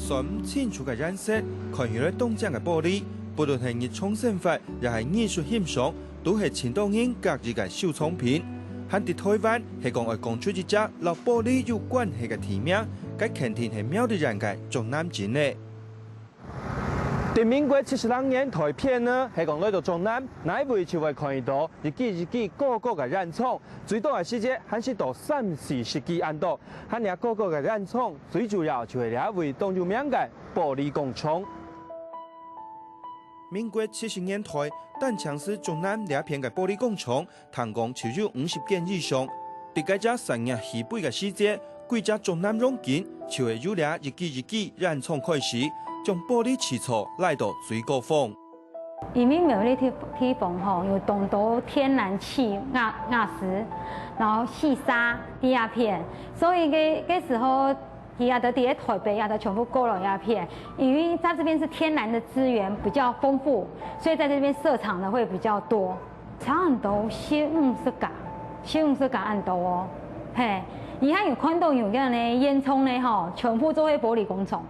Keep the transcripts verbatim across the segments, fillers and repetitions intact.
雖毋清楚个顏色，看起來當靚个玻璃，不論係日常生活，也係藝術欣賞，都係盡多人合意个收藏品。還在台灣，係講愛講出一隻摎玻璃有關係个地名，該肯定係苗栗縣个竹南鎮咧。在民國七十六年代片呢，係講來到竹南，哪位就會看得到一支一支高高个煙囪，最多个時節還係到三四十支恁多。 還這高高个煙囪，最主要就係這位當有名个玻璃工廠。民國七十年代，單淨係竹南這片个玻璃工廠，聽講就有五十間以上。在該隻產業起飛个時節，規隻竹南陽景就係由這一支一支煙囪開始，將玻璃製造拉到最高峰。 因為苗栗地，地方吼，有當多天然氣、瓦，瓦斯，然後細沙、低壓片，所以該，該時候，佢也都在台北，也都全部過來這片。因為它這邊是天然的資源比較豐富，所以在這邊設廠的會比較多。差不多四五十家，四五十家恁多哦。嘿，你還有看到有个呢，煙囪呢吼，全部做个玻璃工廠。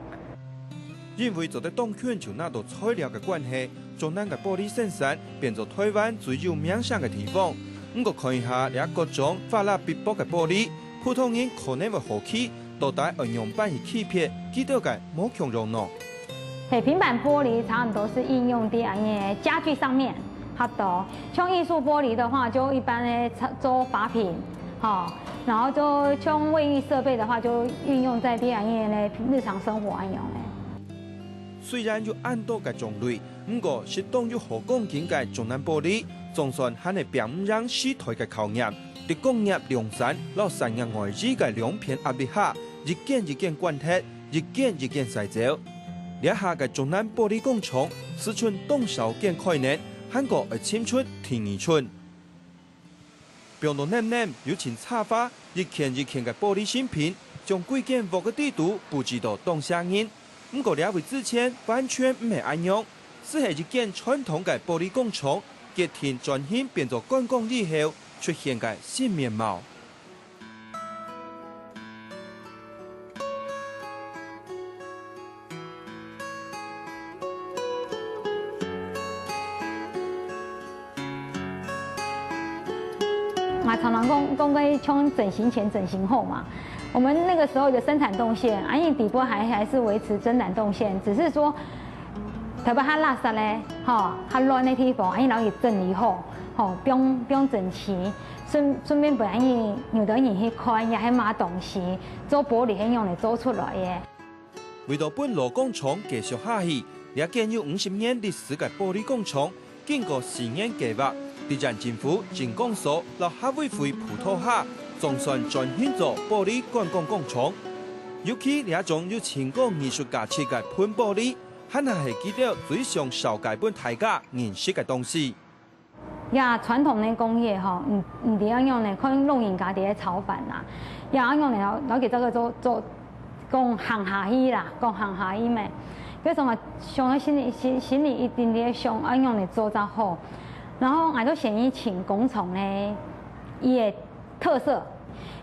因為做得當近就拿到材料个關係，竹南个玻璃生產變做台灣最有名聲个地方。毋過看一下這各種花啦嗶啵个玻璃，普通人可能會好奇，到底愛仰般去區別佢兜个無共樣呢？嘿，平板玻璃差不多是應用在恁呢家具上面，差不多。像藝術玻璃的話，就一般呢做花瓶，吼， 然後就像衛浴設備的話，就運用在這樣呢日常生活恁樣呢。雖然有恁多个種類，毋過適當有好光景个竹南玻璃，總算還係拚毋贏時代个考驗。在工業量產摎產業外移个兩片壓力下，一間一間關忒，一間一間徙走。這下个竹南玻璃工廠，試出當少間開呢，還過愛尋出第二春。 放到淰淰，又盡差花，一圈一圈个玻璃新品，將歸間屋个底肚佈置到當寫人。毋過這位之前完全毋係恁樣，只係一間傳統个玻璃工廠，決定轉型變做觀光以後出現个新面貌。 𠊎常常講，講个像整形前、整形後嘛。我們那個時候的生產動線，啊，因為底部還，還是維持生產動線，只是說，特別較垃圾咧，吼，較亂的地方，啊，然後也整理好，吼，放，放整齊，順，順便分人有的人去看，也還買東西，做玻璃係用來做出來的。 為著分老工廠繼續下去，這間有五十年歷史个玻璃工廠，經過四年計畫，在縣政府、鎮公所摎客委會輔導下，總算轉型做玻璃觀光工廠。尤其這種有盡高藝術價值个噴玻璃，還係佢兜最想紹介分大家認識个東西。 呀，傳統个工業吼，毋，毋知仰般呢，可能老人家在該操煩啦。呀，仰般呢，摎，摎佢這個做，做，講行下去啦，講行下去咩。所以講啊，想到心裡，心，心裡一定在想，仰般呢做較好。然後，𠊎就先去尋工廠呢，佢个特色，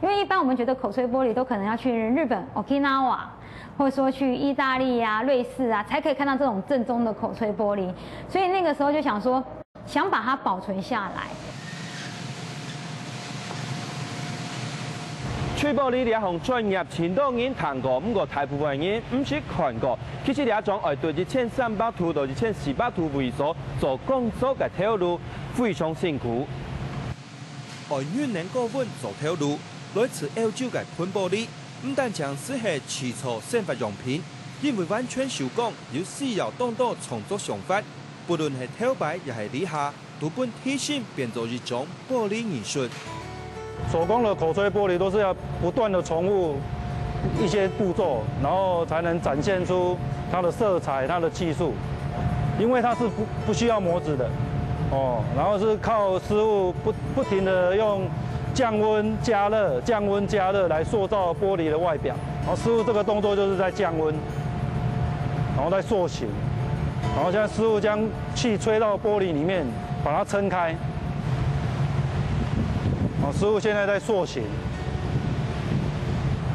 因為一般我們覺得口吹玻璃都可能要去日本Okinawa，或者說去義大利啊、瑞士啊，才可以看到這種正宗的口吹玻璃。所以那個時候就想說， 想把它保存下來。吹玻璃這項專業，盡多人聽過，毋過大部分人毋識看過。其實這種愛對一千三百度到一千四百度位所做工作个頭路，非常辛苦。愛運等高溫做頭路，來自歐洲个噴玻璃，毋單淨只係製造生活用品，因為完全手工，又需要當多創作想法。 不論係頭擺也係這下，都分地心變做一種玻璃藝術。手工的口吹玻璃都是要不斷地重複一些步驟，然後才能展現出它的色彩、它的技術，因為它是不，不需要模子的，哦，然後是靠師傅不，不停地用降溫、加熱、降溫、加热来塑造玻璃的外表。然后师傅这个动作就是在降温，然后再塑形。然后现在师傅将气吹到玻璃里面，把它撑开。哦，师傅现在在塑形。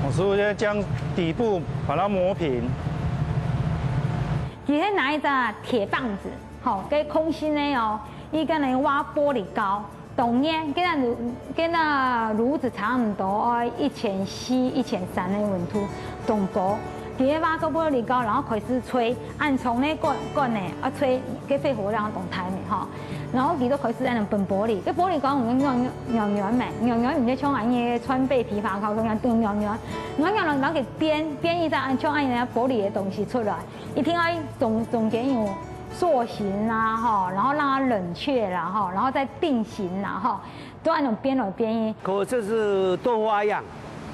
哦，师傅现在将底部把它磨平。佢係拿一隻鐵棒子，吼，該空心个哦，佢跟人挖玻璃膠。當然，該个爐，該个爐子差毋多愛一千四、一千三个溫度，當高。佢挖个玻璃膠，然後開始吹，恁長个管，管呢，啊，吹，該肺活量當大呢，吼。然後佢就開始恁樣分玻璃，該玻璃膠軟軟軟軟咩，軟軟毋係像恁樣个川貝枇杷膏恁樣軟軟軟，軟軟軟，然後佢變，變一隻恁像恁樣个玻璃个東西出來。 一定愛中，中間有塑形啦，吼，然後讓它冷卻啦，吼，然後再定型啦，吼，都要那種變來變去。可這是多花樣，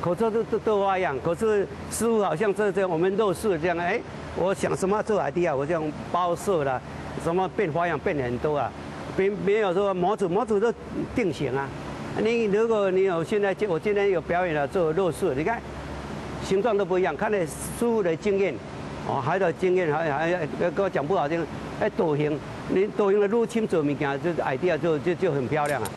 可這是多花樣，可是師傅好像這這樣，我們肉色這樣，哎，我想什麼做 idea，我這樣包色啦，什麼變花樣變很多啊，並沒有說模组，模组都定型啊。你如果你有现在，我今天有表演了做肉色，你看形状都不一样，看那师傅的经验。 哦，還有經驗，還還跟我講不好聽，哎，多形，你多形个入侵做物件，就 idea 就就就很漂亮啊。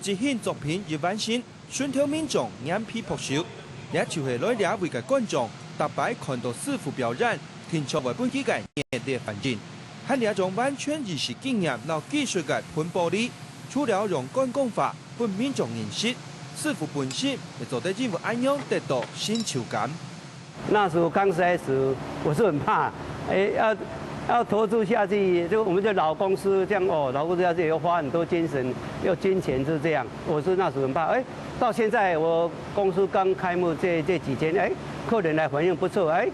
即興作品一完成，順頭民眾眼皮拍手，這就係來這位个觀眾，逐擺看到師傅表演，定著會分佢个熱烈反應。 還這種完全日式經驗摎技術个噴玻璃，除了用觀光法分民眾認識，師傅本身也做得因為恁樣得到成就感。那時候剛開始，我是很怕，哎，要要投注下去，就我們的老公司這樣哦，老公司下去又花很多精神，又金錢是這樣，我是那時候很怕。哎，到現在我公司剛開幕這這幾天，哎，客人來反應不錯，哎，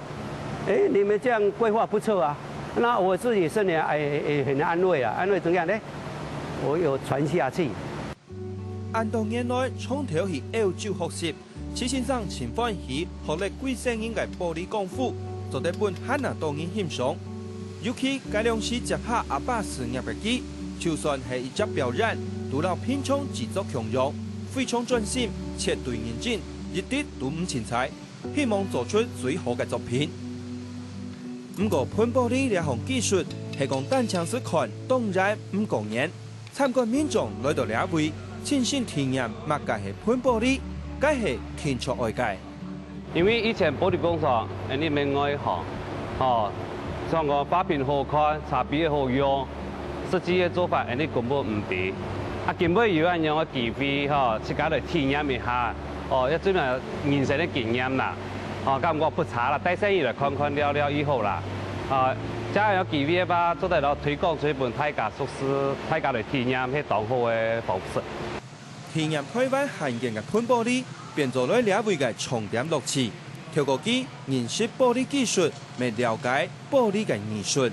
哎，你們這樣規劃不錯啊。 那我自己心裡也也很安慰啊，安慰怎樣呢？我有傳下去。恁多年來，從頭去歐洲學習，徐先生盡歡喜學了幾十年个玻璃功夫，做得分恁多人欣賞。尤其該量時接下阿爸事業个佢，就算係一隻表演，都摎平常製作共樣，非常專心，絕對認真，一滴都毋凊彩。 希望做出最好个作品。毋過，噴玻璃這項技術係講單淨係看，當然毋過癮。參觀民眾來到這位，親身體驗麼个係噴玻璃，該係定著愛个。因為以前玻璃工廠恁呢面外行，吼，像講花瓶好看，茶杯好用，實際个做法恁呢根本毋知。啊，今晡有恁樣个機會，吼，自家來體驗一下。 哦，這真係人生个經驗啦。哦，感覺不差啦，帶細人來看看尞尞已好啦。啊，這樣有機會个話，做得來推廣出去分大家熟識，大家來體驗，係當好个方式。體驗台灣罕見个噴玻璃，變做來這位个重點樂趣。透過佢認識玻璃技術，乜了解玻璃个藝術。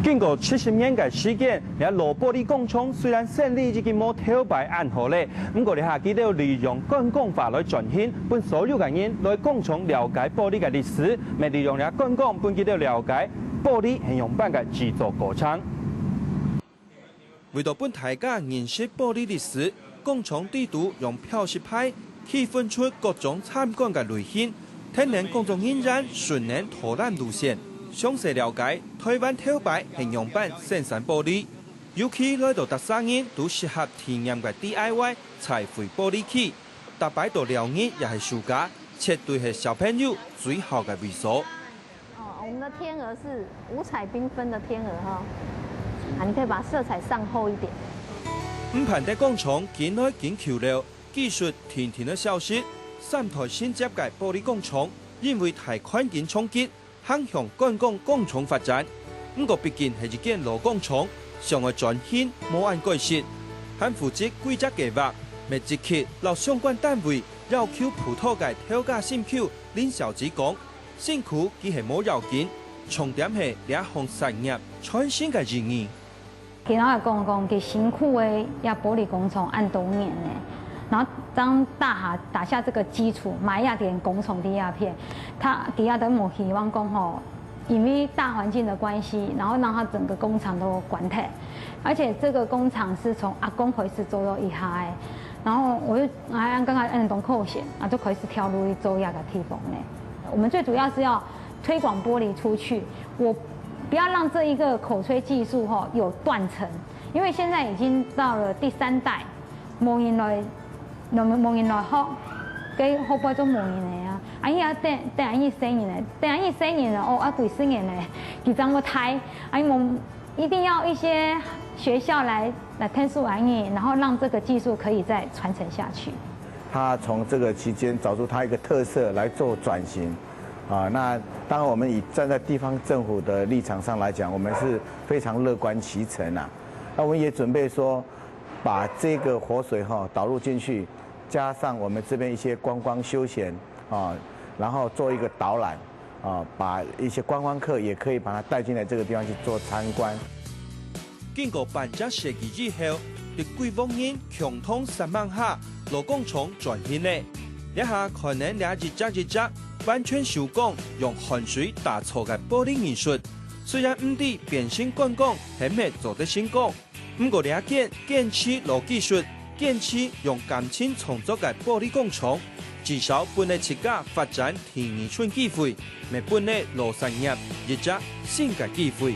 經過七十年个時間，這老玻璃工廠雖然生理已經無頭擺恁好咧，毋過這下佢兜利用觀光化來轉型，分所有个人來工廠了解玻璃个歷史，乜利用這觀光分佢兜了解玻璃係仰般个製作過程。為著分大家認識玻璃歷史，工廠底肚用標識牌 區分出各種參觀个類型，跈等工作人員順等導覽路線，詳細了解台灣頭擺係仰般生產玻璃。尤其來到逐儕人都適合體驗个D I Y彩繪玻璃器，逐擺到尞日也係暑假，絕對係小朋友最好个位所。哦，我們的天鵝是五彩繽紛的天鵝哈，啊，你可以把色彩上厚一點。毋盼得工廠緊來緊舊了， 技術定定仔消失，三代承接个玻璃工廠因為大環境衝擊，行向觀光工廠發展。毋過畢竟係一間老工廠，想愛轉型無恁該食，還負責規隻計畫，乜積極摎相關單位要求普陀个頭家心臼林小姐講，辛苦佢係無要緊，重點係這項產業傳承个意義。 佢摎𠊎講講，佢辛苦个這玻璃工廠恁多年呢，然後當打下打下這個基礎，買這間工廠第一片，佢佢也都無希望講吼，因為大環境的關係，然後讓他整個工廠都關忒，而且這個工廠是從阿公開始做到佢个，然後我就哎，剛剛嗯當可惜，啊就開始跳入去做這個地方呢。我們最主要是要推廣玻璃出去，我不要讓這一個口吹技術吼有斷層。因為現在已經到了第三代，無人來，無，無人來學，該後背就無人了啊。啊，你愛等，等恁樣細人呢，等恁樣細人呢，哦，啊，幾十年呢，佢正會大，啊，無，一定要一些學校來，來𢯭手恁樣，然後讓這個技術可以再傳承下去。他從這個期間找出他一個特色來做轉型，啊，那當然我們以站在地方政府的立場上來講，我們是非常樂觀其成啊。那我們也準備說，把這個活水哈導入進去，加上我們這邊一些觀光休閒啊，然後做一個導覽啊，把一些觀光客也可以把它帶進來這個地方去做參觀。經過半隻世紀以後，在幾萬人共同煞猛下，老工廠轉型了。這下看等這一隻一隻完全手工用汗水打造个玻璃藝術，雖然毋知變身觀光係毋係做得成功，毋過這間堅持老技術、堅持用感情創作个玻璃工廠，至少分得自家發展第二春機會，也分得老產業一隻新个機會。